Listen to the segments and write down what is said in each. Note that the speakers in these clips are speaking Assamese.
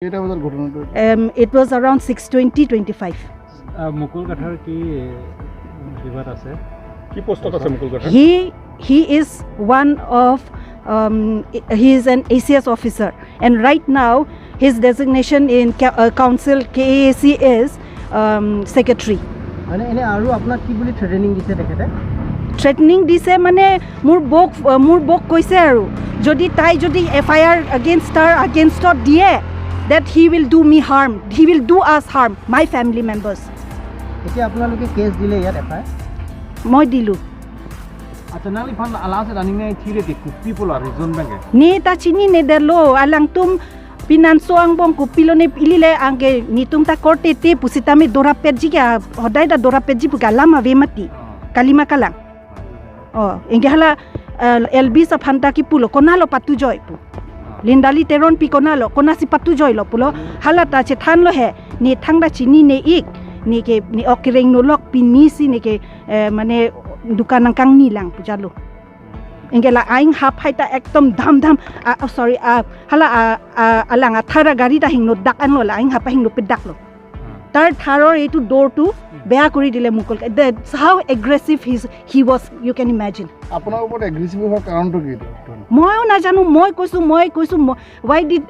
কেইটা বজাত ঘটনাটো? It was around 6:20, 25. Mukul কাঠাৰ কি বিবাদ আছে? কি পোষ্টত আছে Mukul কাঠাৰ? He is one of he is an ACS officer, and right now his designation in council KAAC is secretary. মানে এনে আৰু আপোনাক কি বুলি থ্ৰেটেনিং দিছে তেখেতে? থ্ৰেটনিং দিছে মানে মোৰ বৌক কৈছে আৰু যদি তাই যদি এফআইআৰ আগেইনষ্ট তাৰ আগেইনষ্টত দিয়ে, that he will do me harm, he will do us harm, my family members. এতিয়া আপোনালোকে কেছ দিলে ইয়াত এফআইআৰ? মই দিলোঁ। আচ্ছা, nang li phan ala se running nai thire ke kupi pola reason bange? Ni ta chini ne delo alang tum pinanso ang bong kupilo ne ilile angke nitum ta korte te pusitami dora petji ka hodai da dora petji pu galama vemati kalima kalang o engke hala LB sa phanta ki pulo konalo patu joy pu Lindali Teron pi konalo konasi patu joy lo pulo hala ta che than lo he ni thang da chini ne ik ni ke ni okireng no lok pini si ni ke মানে দোকান kang nilang pu jalo engela aing hap haita একদম ধাম ধাম, সরি, হালা আলাং থাৰা গাড়ী তা হিংনো ডাক আনলো আইং হাপা হিংনো পে ডাকলো তাৰ থাৰৰ এইটো ড'ৰটো বেয়া কৰি দিলে মুকল। How aggressive his he was, you can imagine. আপোনাৰ ওপৰত এগ্ৰেছিভ হোৱাৰ কাৰণটো কি এইটো? ময়ো নাজানো। মই কৈছোঁ, ৱাই did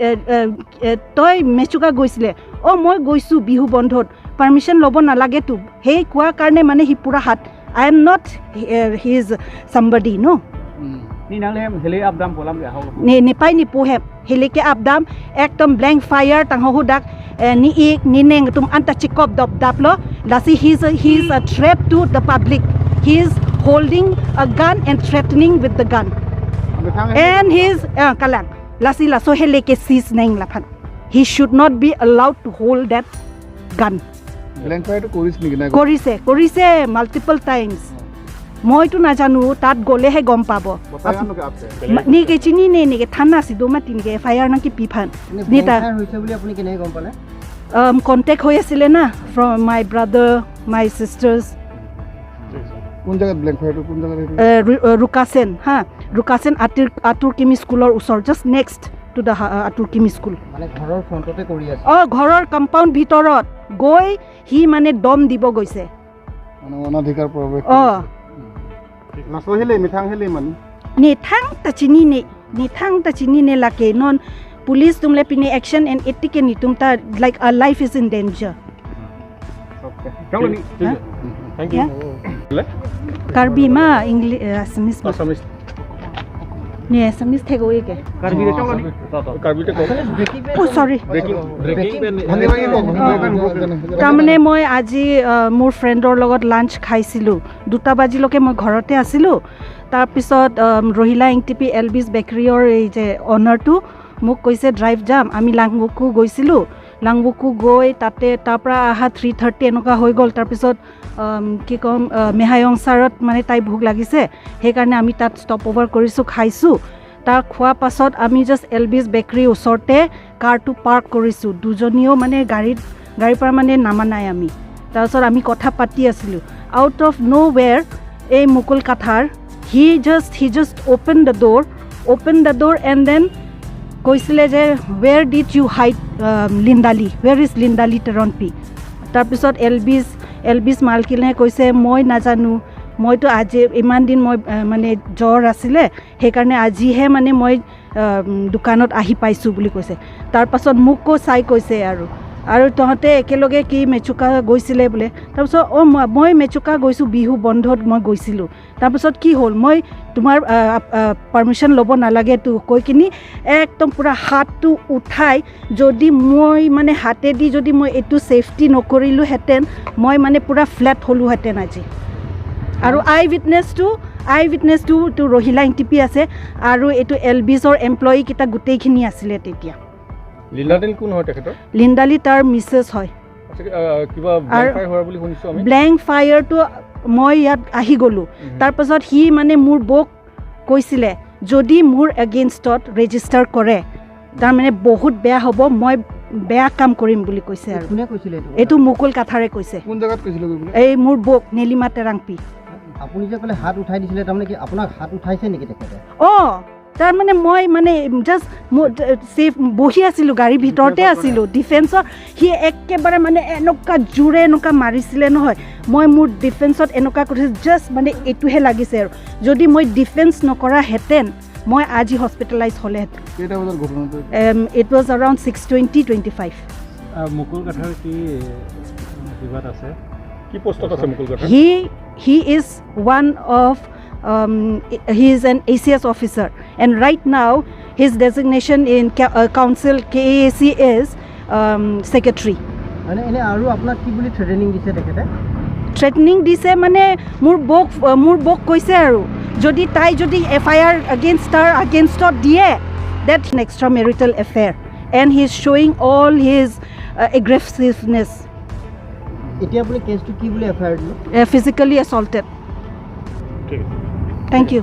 তই মেচুকা গৈছিলে? অঁ, মই গৈছোঁ বিহু বন্ধত, পাৰ্মিশ্যন ল'ব নালাগেতো। সেই কোৱাৰ কাৰণে মানে সি পূৰা হাত। I am not his somebody, no. Ni nang le hele up dam polam ge haw? Ne nepai ni pohe heleke abdam ekdom blank fire tang ho dak ni ik ni neng tum anta chikop dop dap lo lasi. He is a threat to the public. He is holding a gun and threatening with the gun and his kalang lasi laso heleke sis neng laphan. He should not be allowed to hold that gun. Blank ফায়াৰটো কৰিছে নেকি নাই? কৰিছে, কৰিছে মাল্টিপল টাইমছ। মইতো নাজানো, তাত গ'লেহে গম পাব। নিকে চিনি নে নেকে থানা সিদো মাতি নেকে এফআইআৰ নাকি পিফান এনে নিতা। ব্লেংক ফায়াৰ হৈছে বুলি আপুনি কেনেকৈ গম পালে? কণ্টেক্ট হৈ আছিলে না from my brother, my sisters. কোন জেগাত ব্লেংক ফায়াৰটো, কোন জেগাত সেইটো? ৰুকাচেন হা, ৰুকাচেন আতিৰ আতুৰ কিমি স্কুলৰ ওচৰ, just next to the আতুৰ কিমি স্কুল। মানে ঘৰৰ ফ্ৰণ্টতে কৰি আছে? অঁ, ঘৰৰ কম্পাউণ্ড ভিতৰত গৈ সি মানে দম দিব গৈছে। মানে অনাধিকাৰ প্ৰৱেশ। অঁ। নাচো হেলে মিঠাং হেলে মানে ni thang ta chini ne ni thang ta chini ne lake non police tumle pini action and etike ni tum ta like our life is in danger. Thank you. Karbi ma English, Assamese ma. Assamese. ni Assamese thego eke. কাৰ্বিৰে চলো নি? কাৰ্বিতে কওক। Oh, sorry. Breaking. Breaking. ভাঙি ভাঙি কওক। তাৰমানে মই আজি মোৰ ফ্ৰেণ্ডৰ লগত লাঞ্চ খাইছিলোঁ। 2টা বাজিলৈকে মই ঘৰতে আছিলোঁ। তাৰপিছত ৰহিলা এংটিপি এলবিছ বেকাৰীৰ এই যে অ'নাৰটো মোক কৈছে ড্ৰাইভ যাম। আমি লাংবুকু গৈছিলোঁ। লাংবুকু গৈ তাতে তাৰ পৰা অহা 3:30 এনেকুৱা হৈ গ'ল। তাৰপিছত কি ক'ম, মেহায়ংচাৰত মানে তাই ভোক লাগিছে, সেইকাৰণে আমি তাত ষ্টপ অভাৰ কৰিছোঁ, খাইছোঁ। তাৰ খোৱাৰ পাছত আমি জাষ্ট এলবিছ বেকাৰীৰ ওচৰতে কাৰটো পাৰ্ক কৰিছোঁ। দুজনীও মানে গাড়ীৰ পৰা মানে নামা নাই আমি। তাৰপিছত আমি কথা পাতি আছিলোঁ। আউট অফ ন' ৱেৰ এই Mukul কাঠাৰ he just open the door, open the door and then কৈছিলে যে where did you hide Lindali? Where is Lindali Teronpi? তাৰপিছত এলবিছ মালকিনে কৈছে, মই নাজানো, মইতো আজি ইমান দিন মই মানে জ্বৰ আছিলে, সেইকাৰণে আজিহে মানে মই দোকানত আহি পাইছোঁ বুলি কৈছে। তাৰপাছত মোকো চাই কৈছে আৰু তহঁতে একেলগে কি মেচুকা গৈছিলে বোলে। তাৰপিছত অঁ, মই মেচুকা গৈছোঁ, বিহু বন্ধত মই গৈছিলোঁ। তাৰপিছত কি হ'ল, মই তোমাৰ পাৰ্মিশ্যন ল'ব নালাগেতো কৈ কিনি একদম পূৰা হাতটো উঠাই, যদি মই মানে হাতেদি যদি মই এইটো ছেফটি নকৰিলোঁহেঁতেন, মই মানে পূৰা ফ্লেট হ'লোহেঁতেন আজি। আৰু আই উইটনেছটো এইটো ৰহিলা এংটিপি আছে আৰু এইটো এল বিছৰ এমপ্লয়ীকেইটা গোটেইখিনি আছিলে তেতিয়া। লিণ্ডালি কোন হয় তেখেতৰ? লিণ্ডালি তাৰ মিছেছ হয়। আচ্ছা, কিবা ব্লেংক ফায়াৰ হোৱা বুলি শুনিছোঁ আমি। ব্লেংক ফায়াৰটো মই ইয়াত আহি গ'লোঁ। তাৰপাছত সি মানে মোৰ বৌক কৈছিলে, যদি মোৰ এগেইনষ্টত ৰেজিষ্টাৰ কৰে, তাৰমানে বহুত বেয়া হ'ব, মই বেয়া কাম কৰিম বুলি কৈছে। আৰু কোনে কৈছিলে এইটো? এইটো মুকুল কাঠাৰে কৈছে। কোন জেগাত কৈছিলে গৈ পেলাই? এই মোৰ বৌক নীলিমা তেৰাংপি। আপুনি যে ক'লে হাত উঠাই দিছিলে, তাৰমানে কি আপোনাক হাত উঠাইছে নেকি তেখেতে? অঁ। তাৰমানে মই মানে জাষ্ট মোৰ ছেফ বহি আছিলোঁ, গাড়ীৰ ভিতৰতে আছিলোঁ। ডিফেন্সৰ সি একেবাৰে মানে এনেকুৱা জোৰে এনেকুৱা মাৰিছিলে নহয়, মই মোৰ ডিফেন্সত এনেকুৱা কৰিছোঁ, জাষ্ট মানে এইটোহে লাগিছে। আৰু যদি মই ডিফেন্স নকৰাহেঁতেন, মই আজি হস্পিটেলাইজ হ'লেহেঁতেন। কেইটা বজাত ঘটনাটো? It was around 6:20, 25. Mukul Kathar কি কিবাত আছে? কি পোষ্টত আছে Mukul Kathar? He is one of he is an ACS officer, and right now his designation in council KAAC is secretary. মানে এনে আৰু আপোনাক কি বুলি থ্ৰেটেনিং দিছে তেখেতে? থ্ৰেটনিং দিছে মানে মোৰ বৌক কৈছে আৰু যদি তাই যদি এফআইআৰ আগেইনষ্ট তাৰ আগেইনষ্টত দিয়ে, that extra marital affair, and he is showing all his aggressiveness. এতিয়া আপুনি কেছটো কি বুলি এফ I R দিলে? ফিজিকেলি এছল্টেড। ঠিক আছে। Thank you.